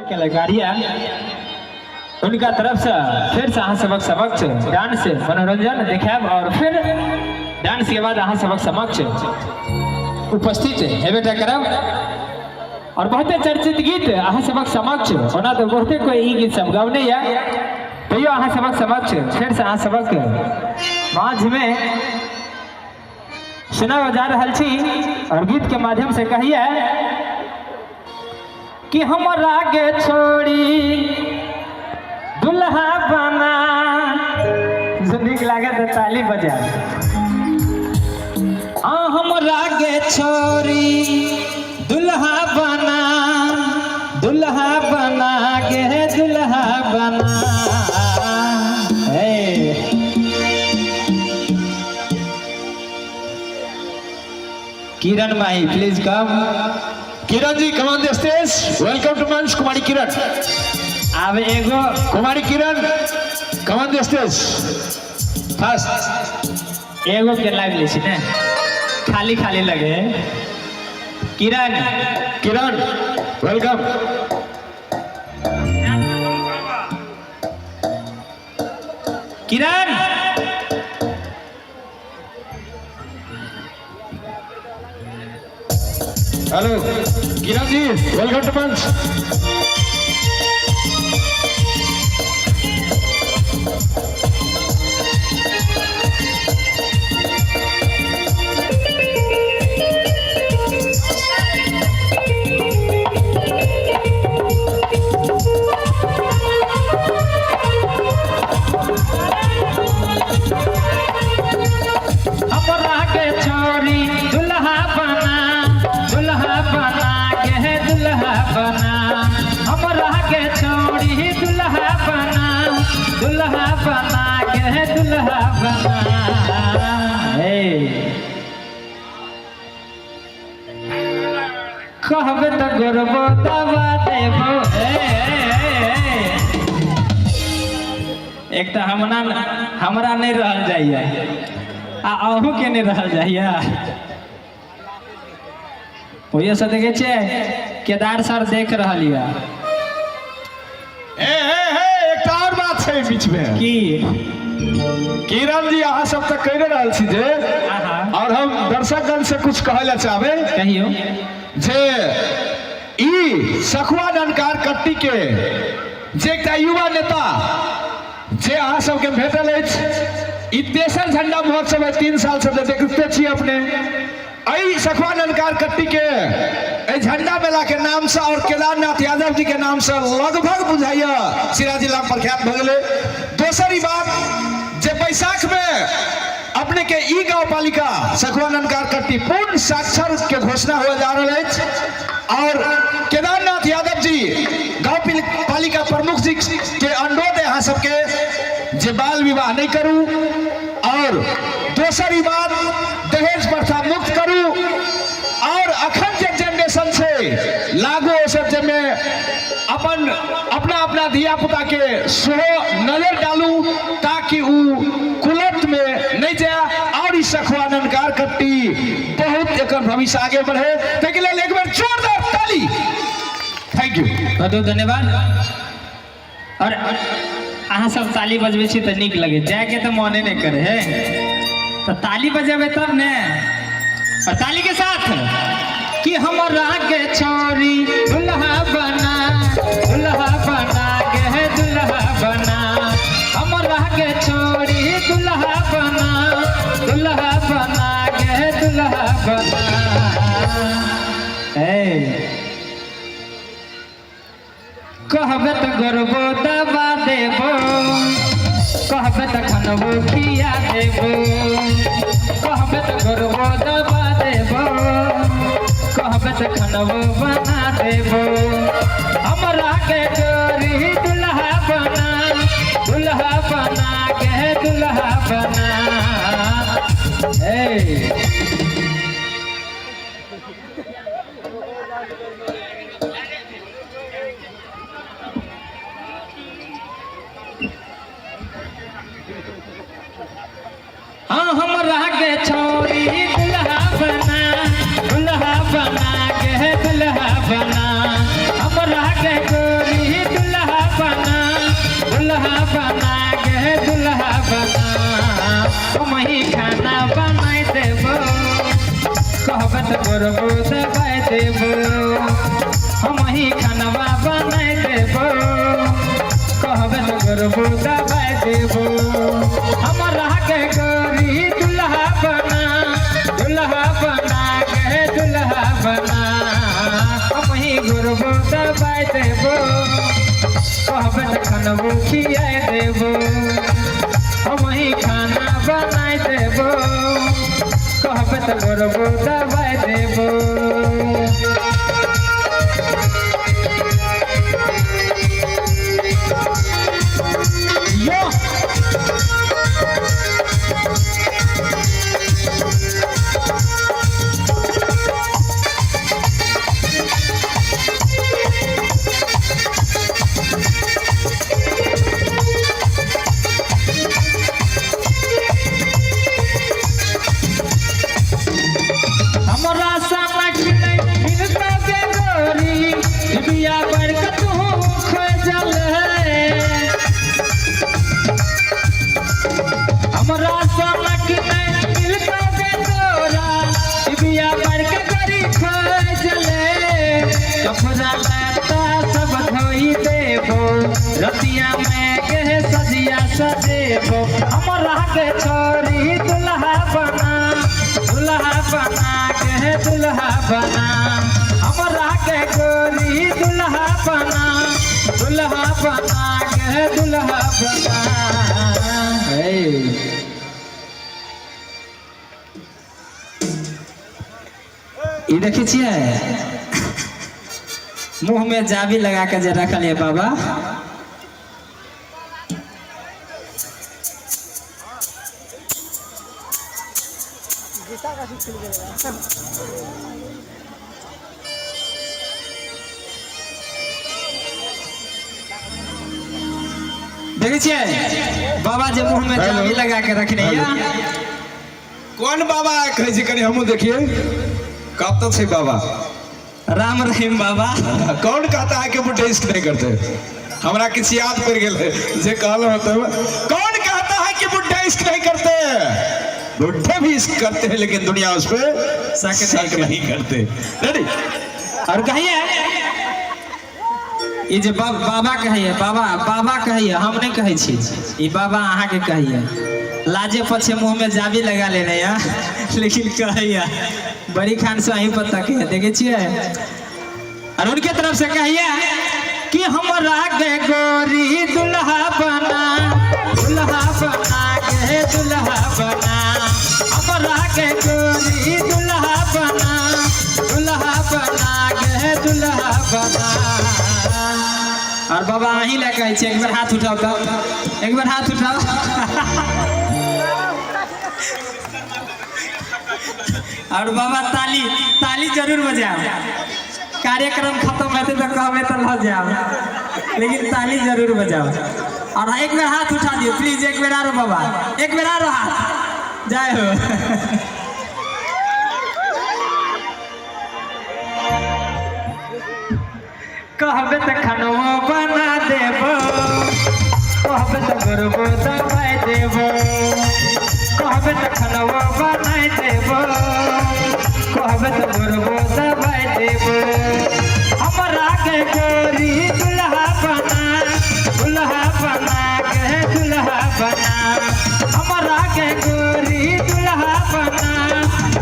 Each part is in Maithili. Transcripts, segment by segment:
कलाकारिया उनका तरफ से फिर से अहाँ सबक समक्ष डांस मनोरंजन देखायब और फिर डांस के बाद अहाँ सबक समक्ष उपस्थित हेबे करब। और बहुते चर्चित गीत अहाँ सबक समक्ष, ओना तो बहुते कोई ई गीत सब गवने या, तैयो अहाँ सबक समक्ष फिर से अहाँ सबक माझ में सुनाबऽ जा रहल छी। और गीत के माध्यम से कहिए कि हमरा के छोड़ी दुल्हा बना, जो नीक लागे तो ताली बजा। आ हमरा के छोड़ी दुल्हा बना, दुल्हा बना के दुल्हा बना। हे Kiran Mahi, please come. Kiran ji, come on the stage. Welcome to मंच कुमारी किरण। आब एगो Kumari Kiran, come on the stage first. एगो के लाइव लै छी ने, खाली खाली लगे। Kiran, Kiran welcome. Kiran, hello Kiran ji, welcome to मंच। हमरा के छोरी दुल्हा बना, दुल्हा बना के दुल्हा बना। हमरा के छोरी दुल्हा बना, दुल्हा बना के दुल्हा बना। हे कहबे त गोरबो दबा देबो। हे, हे, हे। एक तऽ हमरा हमरा नहि रहल जाइए आ अहूँ के नहि रहल जाइए। ओहिए से देखै छियै केदार सर देख रहल यऽ। हे हे हे, एकटा और बात छै बीच में। की? किरण जी, अहाँ सब तऽ कहि रहल छी जे आहा। और हम दर्शकगण से कुछ कहै लए चाहबै। कहियौ। जे ई सखुआ ननकार कट्टी के जे एकटा युवा नेता जे अहाँ सबके भेटल अछि, ई तेसर झंडा महोत्सव है, 3 साल से देखते छी अपने। एहि सखुआ ननकार कट्टी के एहि झंडा मेला के नाम से और केदारनाथ यादव जी के नाम से लगभग बुझाइया सिरा जिला में प्रख्यात भऽ गेलै। दोसर ई बात जे बैसाख में अपने के ई गाँव पालिका सखुआ ननकार कट्टी पूर्ण साक्षर के घोषणा हुआ जा रहा अछि और केदारनाथ यादव जी गाँव पालिका प्रमुख जी के अनुरोध है अहाँ सबके जे बाल विवाह नहीं करू और दोसर ई बात दहेज प्रथा मुक्त करू और अखन जे जनरेशन छै लागू ओ सब जाहिमे अपन अपना अपना धिया पुता के सेहो नजर डालू ताकि उ कुलत में नहीं जाए और ई सखुआ ननकार कट्टी बहुत एकर भविष्य आगे बढ़े, ताहिके लेल एक बेर जोरदार ताली। Thank you. बहुत बहुत धन्यवाद। और अहाँ सब ताली बजबै छी तऽ नीक लगे, जायके तऽ मने नहि करे है, तऽ ताली बजेबै तब ने। और ताली के साथ कि हमरा के छोरी दुल्हा बना, दुल्हा बना के है दुल्हा बना। हमरा के छोरी दुल्हा बना, दुल्हा बना के है दुल्हा बना। ए कहबे तऽ गोरबो दबा देबो, कहबे तऽ खनबो खिया देबो, कहबे तऽ गोरबो दबा देबो, कहबे तऽ खनबो बना देबो। हमरा के गोरी दुल्हा बना, दुल्हा बना के दुल्हा बना। ए हाँ हमरा के छोरी दुल्हा बना, दुल्हा बना के दुल्हा बना। हमरा के कहबे तऽ गोरबो दबाय देबो, हम ही खानवा बनाय देबो, कहबे तऽ गोरबो दबाय देबो। हमरा के गोरी दुल्हा बना, दुल्हा बना के दुल्हा बना, हम ही गोरबो दबाय देबो, कहबे तऽ खानबो खियाय देबो, हम ही खाना बनाय देबो, कहबे तऽ गोरबो दबाय देबो। यो हमरा समझ नहीं मिलता गे गोरी, बिया बरकत हो खोजल है। हमरा समझ नहीं मिलता गे तोरा, बिया बरकत गोरी खोजल है। कपड़ा लत्ता सब धोई देबो, रतिया में के सजिया सजेबो। हमरा के छोरी दुल्हा बना, दुल्हा बना के दुल्हा बना, हमरा के गोरी दुल्हा बना, दुल्हा बना के दुल्हा बना। ई देखै छियै मुंह में जाबी लगा के जे रखल है बाबा। देखै छियै बाबा जे मुंह में जाबी लगा के रखने है। कोन बाबा कहै छै कनि हमहूँ देखिए, कब तक छै बाबा? राम रहीम बाबा। कौन कहता है कि बुढ़े इश्क नहीं करते? हमरा किछु याद पड़ गेल है जे कहल होते। कौन कहता है कि बुढ़े इश्क नहीं करते? बुढ़े भी इश्क करते हैं, लेकिन दुनिया उस पे शक शक नहीं करते। रेडी? और कहिए ई जे बाबा कहिए, बाबा बाबा कहिए, हम नहीं कहै छी, ई बाबा अहाँ के कहिए। लाजे पछे मुंह में जाबी लगा लेने या, लेकिन कहिए बड़ी खान से अहीं पता के देखे छियै। और उनके तरफ से कहिए कि हमरा के गोरी दुल्हा बना, दुल्हा बना के दुल्हा बना, हमरा के गोरी दुल्हा बना, दुल्हा बना के दुल्हा बना। और बाबा अहीं लए कहै छी, एक बेर हाथ उठाओ तऽ, एक बेर हाथ उठाओ। और बाबा ताली ताली जरूर बजाओ। कार्यक्रम खत्म हेतै तऽ कहबै तऽ लऽ जाओ, लेकिन ताली जरूर बजाओ। और एक बेर हाथ उठा दियौ प्लीज, एक बेर आरो बाबा, एक बेर आरो हाथ जय हो। कहबे तऽ खानवो बना देबो, कहबे तऽ गोरबो दबाय देबो, कहबे तऽ खानवो बनाय देबो, कहबे तऽ गोरबो दबाय देबो। हमरा के गोरी दुल्हा बना, दुल्हा बना के दुल्हा बना, हमरा के गोरी दुल्हा बना,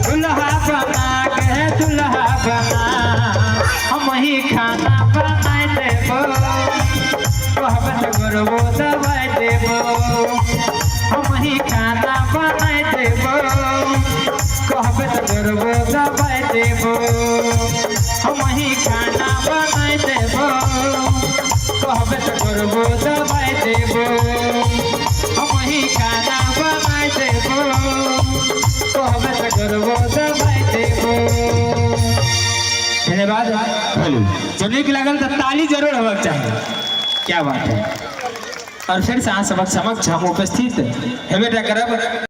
दुल्हा बना के दुल्हा बना, हम ही खाना बनाय देबो, कहबे तऽ गोरबो दबाय देबो, हम ही खाना बनाय देबो, कहबे तऽ गोरबो दबाय देबो, हम ही खाना बनाय देबो, कहबे तऽ गोरबो दबाय देबो, हम ही खाना बनाय देबो, कहबे तऽ गोरबो दबाय देबो। धन्यवाद। हेलो। जब नीक लागल तऽ ताली जरूर होबाक चाही। क्या बात है। और फिर से अहाँ सबक समक्ष हम उपस्थित हेबे टा करब।